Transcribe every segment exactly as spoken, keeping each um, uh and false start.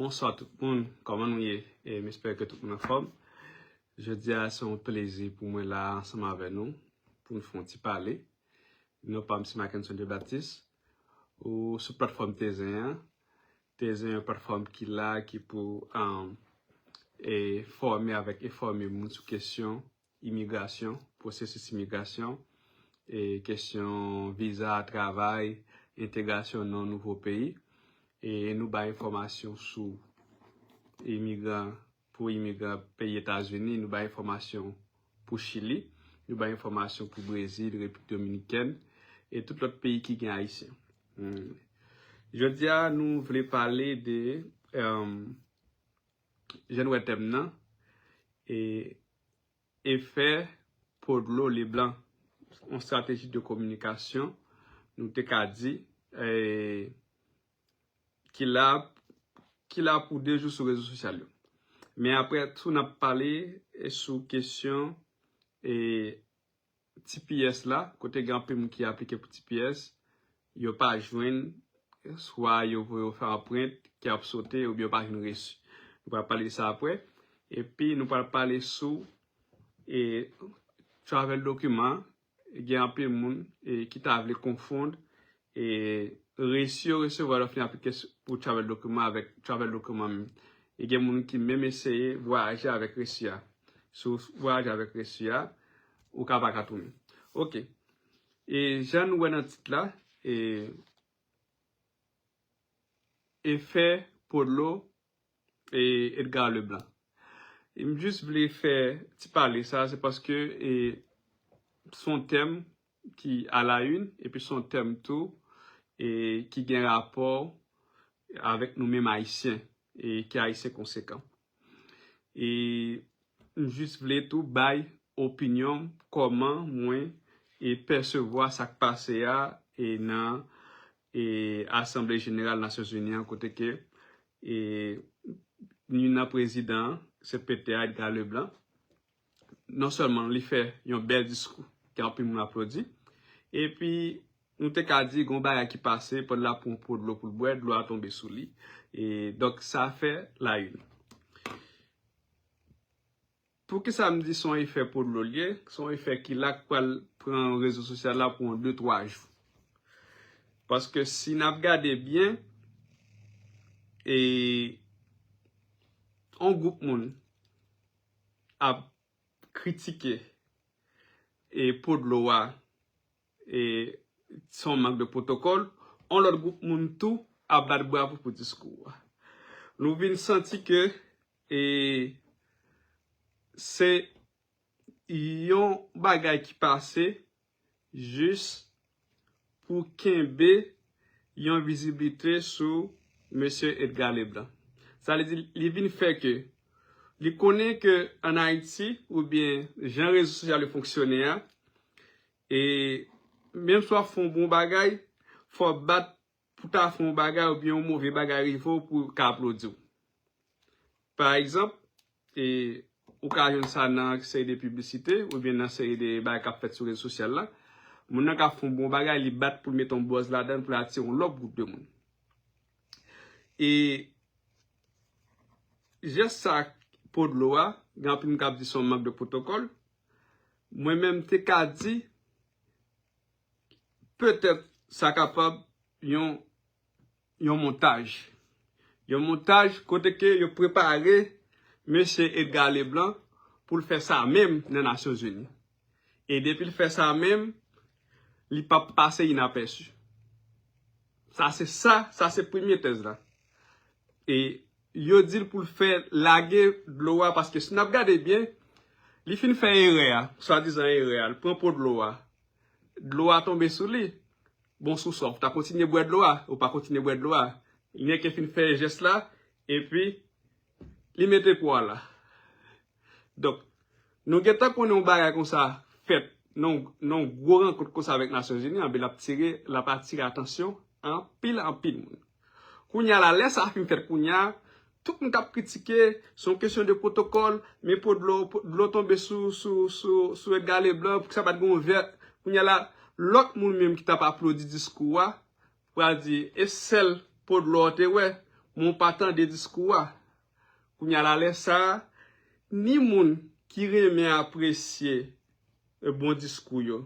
Bonswa tout moun, kòman nou ye? E m espere ke tout moun anfòm. Jodi a se yon plezi pou mwen la ansanm avè nou pou n fè yon ti pale. Non pa m se Mackenson de Baptiste ou sou platfòm Tezen an. Tezen yon platfòm ki la ki pou um, e fòme avèk enfòme moun sou kesyon imigrasyon, pwosesis imigrasyon, e kesyon viza, travay, entegrasyon nan nouvo peyi. E nou bay enfòmasyon sou imigran, pou imigran peyi Etazini, nou bay enfòmasyon pou Chili, nou bay enfòmasyon pou Brezil, Repiblik Dominikèn, e tout lòt peyi ki gen Ayisyen. Hmm. Jodi a, nou vle pale de, um, jan nou wè tèm nan, e efè po dlo Leblanc, yon strateji de kominikasyon, nou te ka di, eh, ki la, ki la pou de jou sou rezo sosyal yo. Men apre tou, n ap pale eh, sou kesyon eh, T P S la, kote gen anpil moun ki aplike pou T P S, yo pa jwenn, swa yo voye yo fè anprent ki ap sote, oubyen yo pa jwenn resi. Nou pral pale de sa apre. Epi nou pral pale sou e, travel document. Gen anpil moun e, ki ta vle konfonn e, resi yo resevwa lè w fin aplike pou travel document avèk travel document menm. E gen moun ki menm eseye vwayaje avèk resi a. Si w vwayaje avèk resi a, ou ka pa ka tounen. Ok. E jan nou wè nan tit la, e, efè po dlo e Edgar Leblanc. E m jis vle fè ti pale sa, se paske e, se yon tèm ki a la une, epi se yon tèm tou e, ki gen rapò avèk nou menm Ayisyen, e ki Ayisyen konsekan. E m jis vle tou bay opinyon m, kòman mwen e pèsevwa sa k pase a e nan e Asanble Jeneral Nasyonzini an, kote ke e youn nan prezidan an, se Petè Edgar Leblanc. Non sèlman li fè yon bèl diskou ke anpil moun aplodi, epi nou te ka di gon bagay ki pase pandan l ap pran po dlo pou l bwè, dlo a tonbe sou li. E donk sa fè la une. Poukisa m di se yon efè po dlo l ye? Se yon efè ki la k pral pran rezo sosyal la pou yon de twa jou. Paske si n ap gade byen, e yon gwoup moun ap kritike e po dlo a e se yon mank de pwotokòl, yon lòt gwoup moun tou ap bat bravo pou diskou a. Nou vin santi ke e se yon bagay ki pase jis pou kenbe yon viziblite sou mesye Edgar Leblanc. Sa vle di, li vin fè ke li konnen ke ann Ayiti, oubyen jan rezo sosyal yo fonksyone a, e menm si w ap fè yon bon bagay, fò w bat pou ta fè yon bagay oubyen yon move bagay rive w pou yo ka aplodi w. Pa egzanp, e, ou ka jwenn sa nan seri de piblisite oubyen nan seri de bagay k ap fèt sou rezo sosyal la. Moun nan ka fè yon bon bagay, li bat pou l mete yon buzz ladan l pou l atire yon lòt gwoup de moun. E jès sa po dlo a, gen anpil moun k ap di se yon mank de pwotokòl. Mwen menm te ka di, petèt sa kapab yon, yon montaj. Yon montaj kote ke yo prepare mesye Edgar Leblanc pou l fè sa menm nan Nasyonzini. E depi l fè sa menm, li p ap pase inapèsi. Sa se sa, sa se premye tèz la. E yo di l pou l fè lage dlo a, paske si n ap gade byen, li fin fè erè a, swadizan erè a, l pran po dlo a. Dlo a tonbe sou li. Bon, sou sa, ou ta kontinye bwè dlo a, ou pa kontinye bwè dlo a. Li nèk fin fè jès la, epi li mete po a la. Donk, nou gentan konnen yon bagay konsa fèt nan yon gwo rankont konsa avèk Nasyonzini, anben l ap tire, l ap atire atansyon anpil, anpil moun. Kounye a la, lè sa fin fèt kounye a, tout moun k ap kritike, se yon kesyon de pwotokòl, men po dlo, po dlo tonbe sou, sou, sou, sou Edgar Leblanc, poukisa pa t gen yon vè. Kounye a la, lòt moun menm ki t ap aplodi diskou a, pral di, e sèl po dlo a w te wè, men w pa tande diskou a. Kounye a la, lè sa a, ni moun ki renmen apresye e bon diskou yo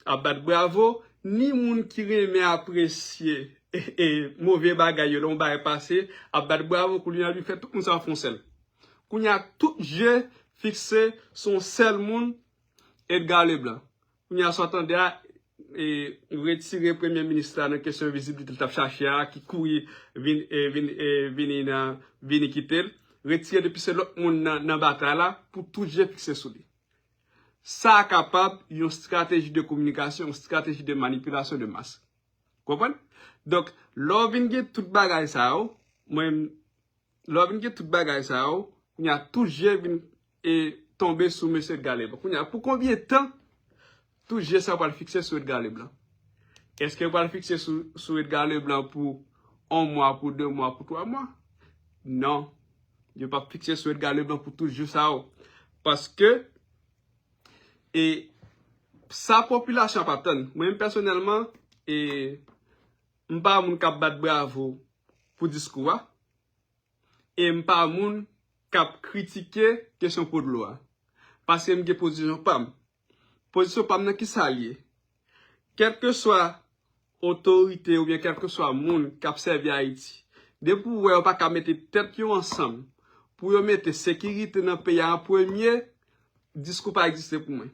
ap bat bravo, ni moun ki renmen apresye e, e move bagay yo, lè yon bagay pase, ap bat bravo, kounye a li fè tout moun sa fè yon sèl. Kounye a tout je fikse sou yon sèl moun, Edgar Leblanc. Kounye a sa w tande a, e, retire premye minis la nan kesyon vizibilite l t ap chache a, ki kouri vin, e, vin, e, vini nan, vini kite l. Retire depi se lòt moun nan, nan batay la pou tout je fikse sou li. Sa kapab yon estrateji de kominikasyon, yon estrateji de manipilasyon de mas. Konprann? Donk, lè w vin gen tout bagay sa yo, mwen, lè w vin gen tout bagay sa yo, kounye a tout je vin e tonbe sou mesye Edgar Leblanc. Kounye a, pou konbyen tan tout je sa pral fikse sou Edgar Leblanc? Èske yo pral fikse sou, sou Edgar Leblanc pou yon mwa, pou de mwa, pou twa mwa? Non. Yo p ap fikse sou Edgar Leblanc pou tout jou sa yo. Paske, e, sa popilasyon ap atann. Mwen menm pèsonèlman, e, m pa moun k ap bat bravo pou diskou a. E m pa moun k ap kritike kesyon po dlo a. Paske m gen pozisyon pa m. Pozisyon pa m nan kisa l ye? Kèlkeswa otorite oubyen kèlkeswa moun k ap sèvi Ayiti, depi w wè yo pa ka mete tèt yo ansanm pou yo mete sekirite nan peyi a an premye, diskou pa egziste pou mwen.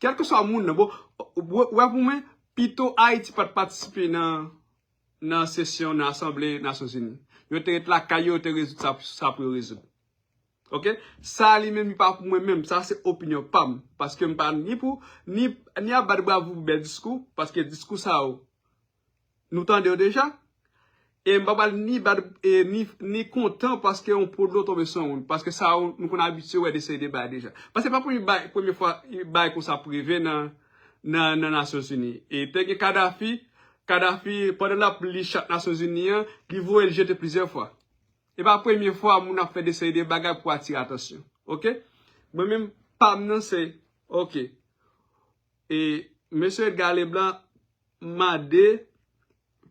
Kèlkeswa moun nan, bon, w, w, wè pou mwen, pito Ayiti pa t patisipe nan, nan sesyon nan Asanble Nasyonzini. Yo te ret lakay yo, yo te rezoud sa, sa pou yo rezoud. Oke? Sa li menm, li pa pou mwen menm. Sa se opinyon pa m. Paske m pa ni pou, ni, ni ap bat bravo pou bèl diskou, paske diskou sa yo, nou tande yo deja. E m pa pral ni bat, e, ni, ni kontan paske yon po dlo tonbe sou yon moun. Paske sa yo, nou konn abitye wè de seri de bagay deja. Paske pa premye bay, premye fwa, bagay konsa ap rive nan, nan, nan Nasyonzini. E te gen Kadhafi, Kadhafi, pandan l ap li chat Nasyonzini an, li voye l jete plizyè fwa. E pa premye fwa moun ap fè de seri de bagay pou atire atansyon. Oke? Mwen menm, pa m nan se, oke. E mesye Edgar Leblanc mande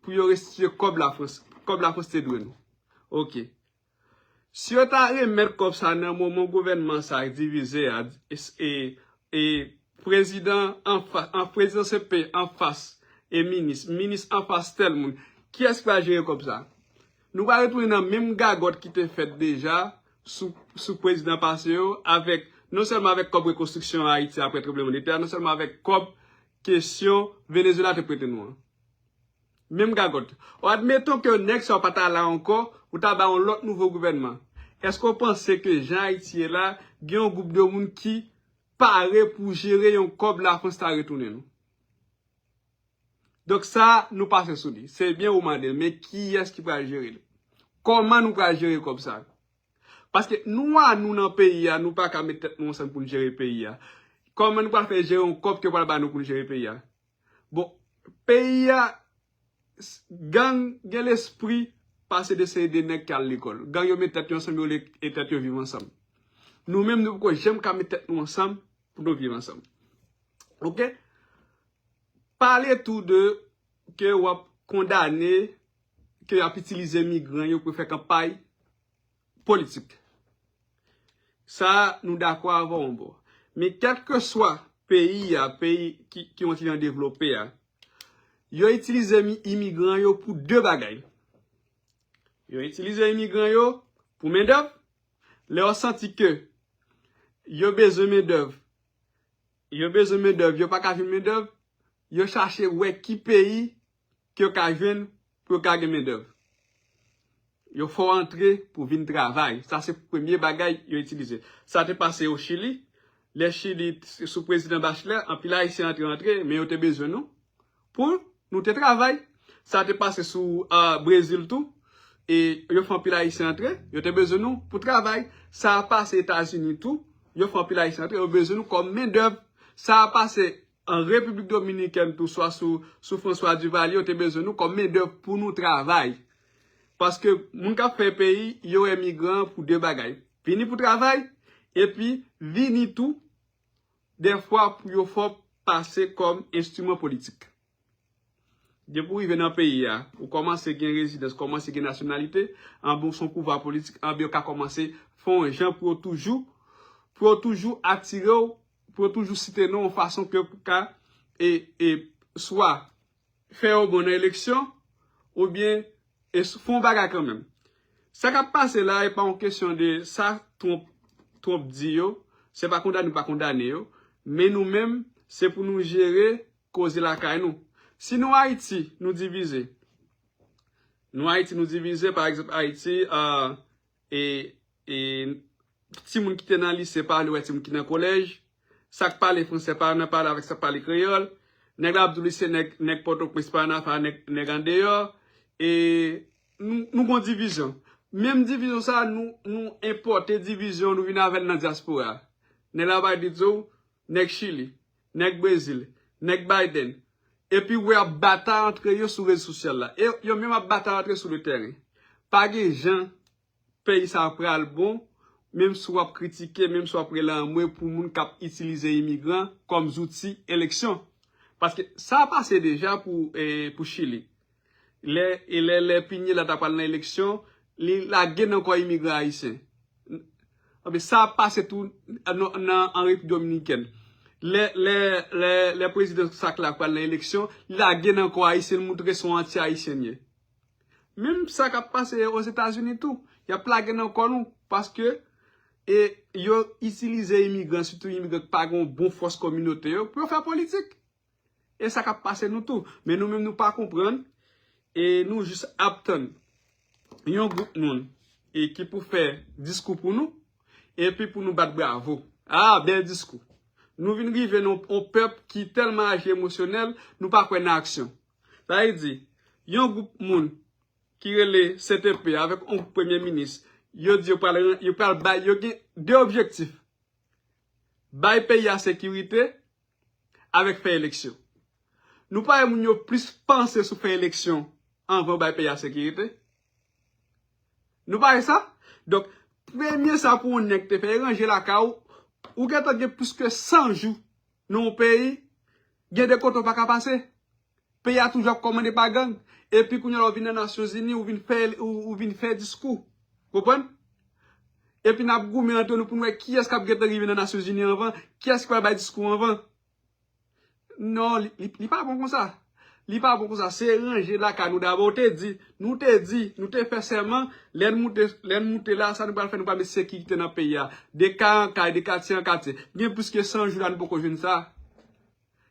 pou yo restitiye kòb Lafrans, kòb Lafrans te dwe nou. Oke. Si yo ta remèt kòb sa nan moman gouvènman sa divize a, e, e, e prezidan anfa-, an prezidan C P anfas e minis, minis anfas tèl moun, kiyès ki pral jere kòb sa? Nou pral retounen nan menm gagòt ki te fèt deja sou, sou prezidan pase yo, avèk, non sèlman avèk kòb rekonstriksyon Ayiti apre tranblemanndetè a, non sèlman avèk kòb kesyon Venezuela te prete nou an. Menm gagòt. Admeton ke nèg sa yo pa ta la ankò, ou ta ba yon lòt nouvo gouvènman. Èske w panse ke jan Ayiti ye la, gen yon gwoup de moun ki pare pou jere yon kòb Lafrans ta retounen nou? Donk sa, nou pase sou li. Se byen ou mande l, men kiyès ki pral jere li? Kòman nou pral jere kòb sa? Paske nou a nou nan peyi a, nou pa ka met tèt nou ansanm pou n jere peyi a. Kòman nou pral fè jere yon kòb ke yo pral ba nou pou n jere peyi a? Bon, peyi a, s-, gang gen lespri pase de seri de nèg ki al lekòl. Gang yo met tèt yo ansanm, yo le, e tèt yo viv ansanm. Nou menm, nou poko janm ka met tèt nou ansanm pou nou viv ansanm. Oke? Pale tou de ke w ap kondane ke y ap itilize migran yo pou fè kanpay politik. Sa, nou dakò avè w yon bò. Men kèlkeswa peyi a, peyi ki, ki yon ti jan devlope a, yo itilize mi-, imigran yo pou de bagay. Yo itilize imigran yo pou mendèv. Lè yo santi ke yo bezwen mendèv, yo bezwen mendèv, yo pa ka jwenn mendèv, yo chache wè ki peyi ke yo ka jwenn pou yo ka gen mendèv. Yo fè w antre pou vin travay. Sa se premye bagay yo itilize. Sa te pase o Chili. Lè Chili t-, sou prezidan Bachelet, anpil Ayisyen antre, antre, men yo te bezwen nou pou nou te travay. Sa te pase sou, ah, Brezil tou. E yo fè anpil Ayisyen antre, yo te bezwen nou pou travay. Sa pase Etazini tou, yo fè anpil Ayisyen antre, yo bezwen nou kòm mendèv. Sa pase an Repiblik Dominikèn tou, swa sou, sou François Duvalier, yo te bezwen nou kòm mendèv pou nou travay. Paske moun k ap fè peyi, yo wè migran pou de bagay. Vini pou travay, epi vini tou, dèfwa pou yo fè w pase kòm enstriman politik. Depi w rive nan peyi a, ou kòmanse gen rezidans, kòmanse gen nasyonalite, anben w se yon pouvwa politik, anben yo ka kòmanse fè yon jan pou yo toujou, pou yo toujè atire w, pou yo toujou site non w yon fason ke pou ka, e, e, swa fè yo bon nan eleksyon, oubyen, e, fè yon bagay kanmenm. Sa k ap pase la, e pa yon kesyon de sa Trump, Trump di yo, se pa kondane, pa kondane yo, men nou menm, se pou nou jere koze lakay nou. Si nou Ayiti, nou divize. Nou Ayiti, nou divize, pa egzanp, Ayiti, ah, e, e, timoun ki te nan lise pa vle wè timoun ki nan kolèj, sa k pale fransè pa nan pale avèk sa k pale kreyòl, nèg la ap di w li se nèg, nèg Pòtoprens pa nan afè nèg, nèg andeyò, e nou, nou gon divizyon. Menm divizyon sa, nou, nou enpòte divizyon, nou vin avè l nan dyaspora. Nèg la va di w, nèg Chili, nèg Brezil, nèg Biden. Epi w wè y ap batay antre yo sou rezo sosyal la. E yo menm ap batay antre sou le tèren. Pa gen jan peyi sa pral bon, menm si w ap kritike, menm si w ap rele anmwe pou moun k ap itilize imigran kòm zouti eleksyon. Paske sa pase deja pou, eh, pou Chili. Lè, e lè, lè Piñera ta pral nan eleksyon, li lage nan kò imigran ayisyen. Anben, sa ap pase tou nan, nan, an Repiblik Dominikèn. Lè, lè, lè, lè prezidan sa k la pral nan eleksyon, li lage nan kò ayisyen, li montre se yon anti-ayisyen li ye. Menm sa k ap pase Ozetazini tou, y ap lage nan kò nou, paske, e, yo itilize imigran, sitou imigran ki pa gen yon bon fòs kominote yo, pou yo fè politik. E sa k ap pase nou tou. Men nou menm nou pa konprann. E nou jis ap tann yon gwoup moun e ki pou fè diskou pou nou, epi pou nou bat bravo. Ah, bèl diskou. Nou vin rive nan yon pèp ki tèlman aji emosyonèl, nou pa kwè nan aksyon. Sa vle di, yon gwoup moun ki rele C T P avèk yon gwoup premye minis, yo di yo pral, yo pral bay, yo gen de objektif. Bay peyi a sekirite avèk fè eleksyon. Nou pa wè moun yo plis panse sou fè eleksyon anvan yo bay peyi a sekirite? Nou pa wè sa? Donk, premye sa pou yon nèg te fè, e ranje lakay ou, ou gentan gen plis ke san jou nan yon peyi, gen de kote w pa ka pase. Peyi a toujou ap kòmande pa gang. Epi kounye a la ou vin nan Nasyonzini, ou vin fè, ou, ou vin fè diskou. Konprann? Epi n ap goumen antre nou pou n wè kiyès k ap gentan rive nan Nasyonzini anvan, kiyès ki pral bay diskou anvan. Non, li, li, li pa bon konsa. Li pa bon konsa. Se ranje lakay nou dabò. Ou te di, nou te di, nou te fè sèman, lè n moute, lè n moute la, sa nou pral fè, nou pral met sekirite nan peyi a. De kay an kay, de katye an katye. Gen plis ke san jou la, nou poko jwenn sa.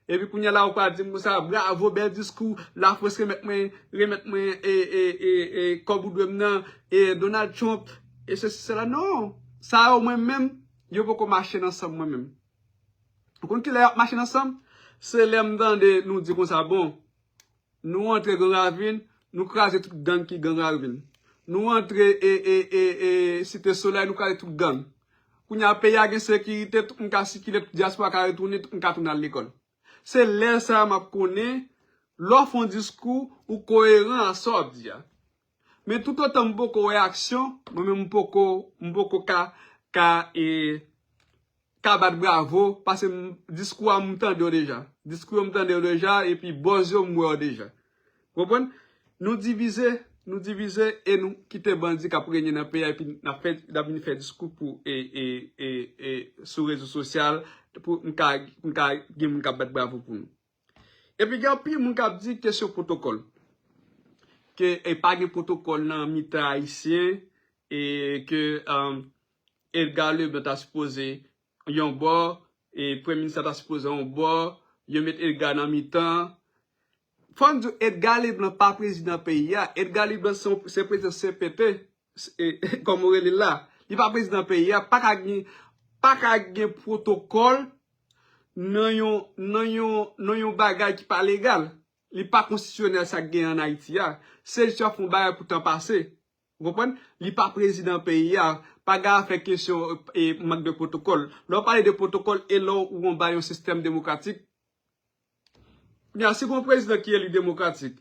Epi kounye a la, ou pral di m konsa, bravo, bèl diskou, Lafrans remèt mwen, remèt mwen, e, e, e, e, kòb ou dwe m nan, e, Donald Trump, e sesi, sela. Non, sa yo, mwen menm, yo poko mache nan san m mwen menm. Ou konn kilè y ap mache nan san m? Se lè m tande nou di konsa, bon, nou antre Gran Ravin, nou kraze tout gang ki Gran Ravin. Nou antre, e, e, e, e, Site Solèy, nou kraze tout gang. Kounye a, peyi a gen sekirite, tout moun ka sikile, tout dyaspora ka retounen, tout moun ka tounen al lekòl. Se lè sa a m ap konnen, lè w fè yon diskou, ou koyeran a sa w ap di a. Men toutotan m poko wè aksyon, mwen menm m poko, m poko ka, ka, e, ka bat bravo, paske m, diskou a m tande yo deja. Diskou yo m tande yo deja, epi buzz yo m wè yo deja. Konprann? Nou divize, nou divize e nou kite bandi k ap renye nan peyi a, epi n ap fè, n ap vin fè diskou pou, e, e, e, e, sou rezo sosyal, pou n ka, n ka gen moun k ap bat bravo pou nou. Epi gen anpil moun k ap di kesyon pwotokòl. Ke, e, pa gen pwotokòl nan mitan ayisyen, e ke, um, Edgar Leblanc ta sipoze yon bò, e premye minis la ta sipoze yon bò, yo met Edgar nan mitan. Fò n di w, Edgar Leblanc pa prezidan peyi a. Edgar Leblanc se yon, se prezidan C P T, e, kòm ou rele l la. Li pa prezidan peyi a, pa ka gen, pa ka gen pwotokòl nan yon, nan yon, nan yon bagay ki pa legal. Li pa konstitisyonèl sa k gen an Ayiti a. Se jis yo ap fè yon bagay pou tan pase. Ou konprann? Li pa prezidan peyi a. Pa gen afè kesyon, e, mank de pwotokòl. Lè w pale de pwotokòl, e lè w anba yon sistèm demokratik. Kounye a, si gen yon prezidan ki eli demokratik,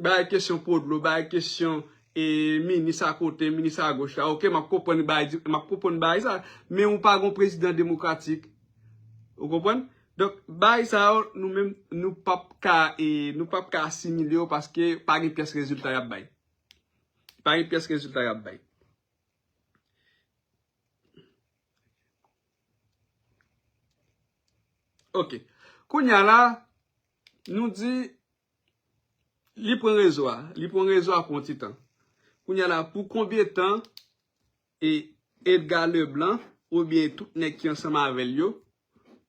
bay kesyon po dlo, bay kesyon, e, minis a kote, minis a goch la, oke, m ap konprann bay, m ap konprann bay sa, men ou pa gen yon prezidan demokratik. Ou konprann? Donk, bagay sa yo, nou menm, nou p ap ka, e, nou p ap ka asimile yo paske pa gen pyès rezilta y ap bay. Pa gen pyès rezilta y ap bay. Ok. Kounye a la, nou di, li pran rezo a. Li pran rezo a pou yon ti tan. Kounye a la, pou konbyen tan e Edgar Leblanc oubyen tout nèg ki ansanm avè l yo,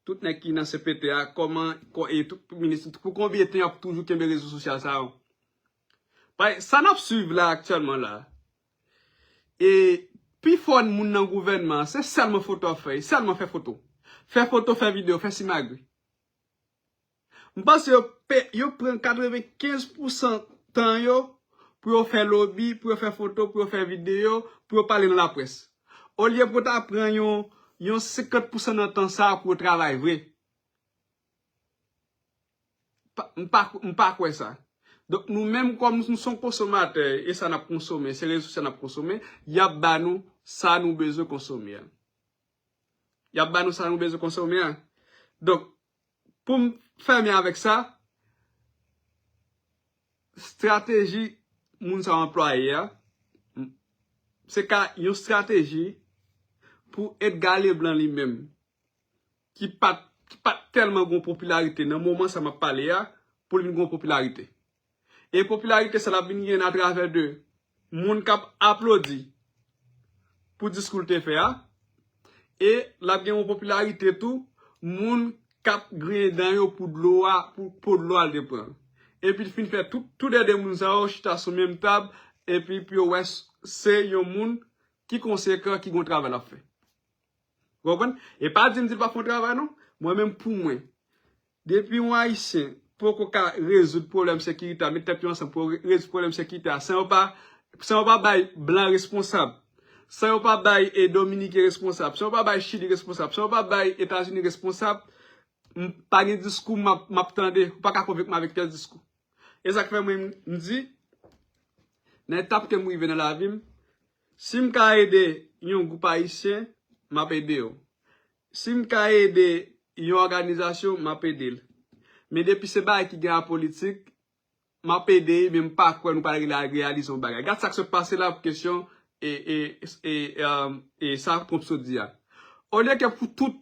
tout nèg ki nan C P T a, kòman, kò-, e tout minis, pou konbyen tan y ap toujou kenbe rezo sosyal sa yo? Paske sa n ap swiv la aktyèlman la, e pifò moun nan gouvènman an, se sèlman foto y ap fè, sèlman fè foto. Fè foto, fè videyo, fè simagri. M panse yo, pe, yo pran katrevenkenz pousan tan yo pou yo fè lobi, pou yo fè foto, pou yo fè videyo, pou yo pale nan laprès. Olye pou yo ta pran yon, yon senkant pousan nan tan sa a pou yo travay vre. Pa, m pa, m pa kwè sa. Donk, nou menm, kòm nou se yon konsomatè, e sa n ap konsome, se rezo sosyal n ap konsome, y ap ba nou sa nou bezwen konsome a. Y ap ba nou sa nou bezwen konsome a. Donk, pou m fèmen avèk sa, estrateji moun sa yo anplwaye a, se ka yon estrateji pou Edgar Leblanc li menm, ki pa t, ki pa t tèlman gen yon popilarite nan moman sa m ap pale a, pou l vin gen yon popilarite. E popilarite sa l ap vin genyen atravè de moun k ap aplodi pou diskou l te fè a, e l ap gen yon popilarite tou, moun k ap griyen dan yo pou dlo a, pou po dlo a l te pran. Epi l fin fè tout, toulède moun sa yo chita sou menm tab, epi pou yo wè s-, se yon moun ki konsekan, ki gen yon travay l ap fè. Ou konprann? E pa di m di l pa fè yon travay, non. Mwen menm, pou mwen, depi yon Ayisyen poko ka rezoud pwoblèm sekirite a, met tèt yo ansanm pou yo re-, rezoud pwoblèm sekirite a, san yo pa, san yo pa bay blan responsab, san yo pa bay, e, Dominiken responsab, san yo pa bay Chili responsab, san yo pa bay Etazini responsab, m pa gen diskou m ap, m ap tande, ou pa ka konvenk mwen avèk kèk diskou. E sa k fè mwen, m di, nan etap ke m rive nan lavi m, si m ka ede yon gwoup ayisyen, m ap ede yo. Si m ka ede yon òganizasyon, m ap ede l. Men depi se bagay ki gen a politik, m ap ede, men m pa kwè nou pral reyalize yon bagay. Gad sa k sot pase la pou kesyon e, e, e, e, e sa Trump sot di a. Olye ke pou tout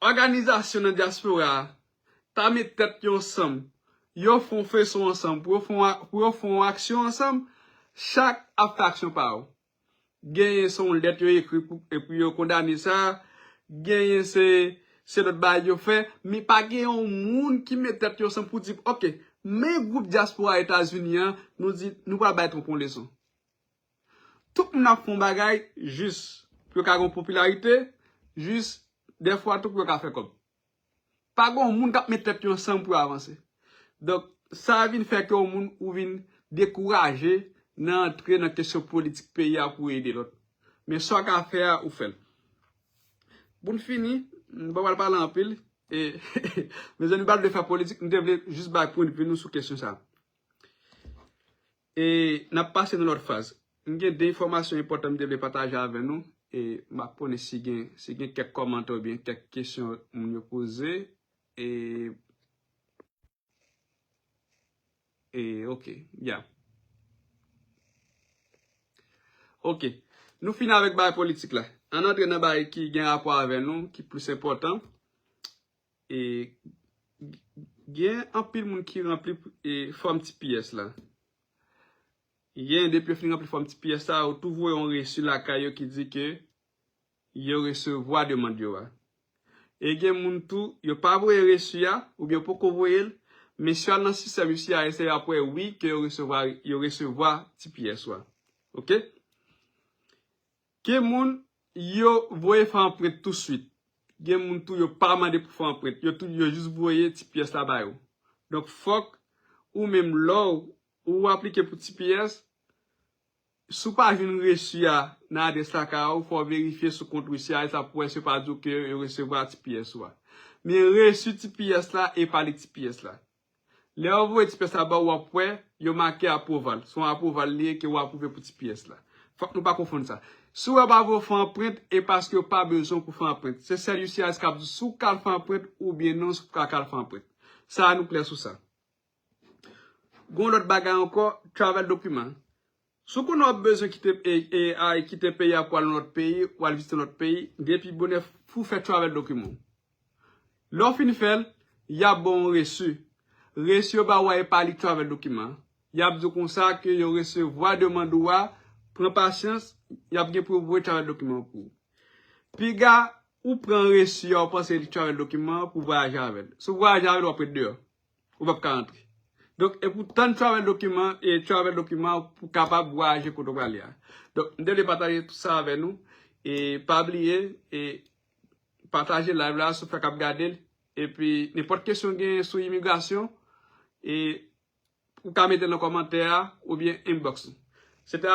òganizasyon nan dyaspora a ta met tèt yo ansanm, yo fè yon feson ansanm, pou yo fè yon a-, pou yo fè yon aksyon ansanm, chak ap fè aksyon pa yo. Genyen se yon lèt yo ekri pou, epi yo kondane sa, genyen se, se lòt bagay yo fè, men pa gen yon moun ki met tèt yo ansanm pou di, ok, men gwoup dyaspora Etazini an, nou di, nou pral bay Trump yon leson. Tout moun ap fè yon bagay jis pou yo ka gen yon popilarite, jis dèfwa tou pou yo ka fè kòb. Pa gen yon moun k ap met tèt yo ansanm pou yo avanse. Donk, sa vin fè ke yon moun ou vin dekouraje nan antre nan kesyon politik peyi a pou ede lòt. Men sa w ka fè a, ou fè l. Pou n fini, m pa pral pale anpil. E, mezanmi, m pa t vle fè politik, m te vle jis bay pwennvi nou sou kesyon sa a. E n ap pase nan lòt faz. M gen de enfòmasyon enpòtan m te vle pataje avè nou. E m ap konnen si gen, si gen kèk kòmantè oubyen kèk kesyon moun yo poze. E, e, ok, ya. Ok. Nou fini avèk bagay politik la. Ann antre nan bagay ki gen rapò avè nou, ki plis enpòtan. E gen anpil moun ki ranpli, e, fòm T P S la. Gen, depi yo fin ranpli fòm T P S la, yo tou voye yon resi lakay yo ki di ke yo resevwa demann yo a. E gen moun tou, yo pa voye resi a, oubyen yo poko voye l, men si yo al nan sistèm U S C I S la, y ap wè wi ke yo resevwa, yo resevwa T P S ou a. Ok? Gen moun, yo voye fè anprent touswit. Gen moun tou, yo pa mande pou fè anprent. Yo tou, yo jis voye T P S la ba yo. Donk, fòk ou menm lè w, ou aplike pou T P S, si w pa jwenn resi a nan adrès lakay ou, fò w verifye sou kont U S C I S la pou wè si yo pa di w ke yo resevwa T P S ou a. Men resi T P S la e pa li T P S la. Lè yo voye T P S la ba w, w ap wè, yo make approval. Se yon approval li ye ke w apwouve pou T P S la. Fòk nou pa konfonn sa. Si w wè pa vle w fè anprent, e paske yo pa bezwen pou fè anprent. Se sèl U S C I S k ap di si w ka al fè anprent oubyen non, si w pa ka al fè anprent. Sa a nou klè sou sa. Gon lòt bagay ankò, travel document. Si w konnen w ap bezwen kite, e, e, a, kite peyi a pou al nan lòt peyi, ou al vizite lòt peyi, depi bonè fou fè travel document. Lè w fin fè l, y ap ba w yon resi. Resi yo ba w a e pa li travel document. Y ap di w konsa ke yo resevwa demann ou a, pran pasyans, y ap gen pou yo voye travel document pou ou. Piga, ou pran resi a, ou panse li travel document pou vwayaje avè l. Si w vwayaje avè l, w ap ret deyò. Ou p ap ka rantre. Donk, e pou tann travel document, e travel document pou kapab vwayaje kote w prale a. Donk, m te vle pataje tout sa avè nou. E pa bliye, e pataje live la, si w fèk ap gade l. Epi, nenpòt kesyon w gen sou imigrasyon, e ou ka mete nan kòmantè a oubyen inbox nou. Se te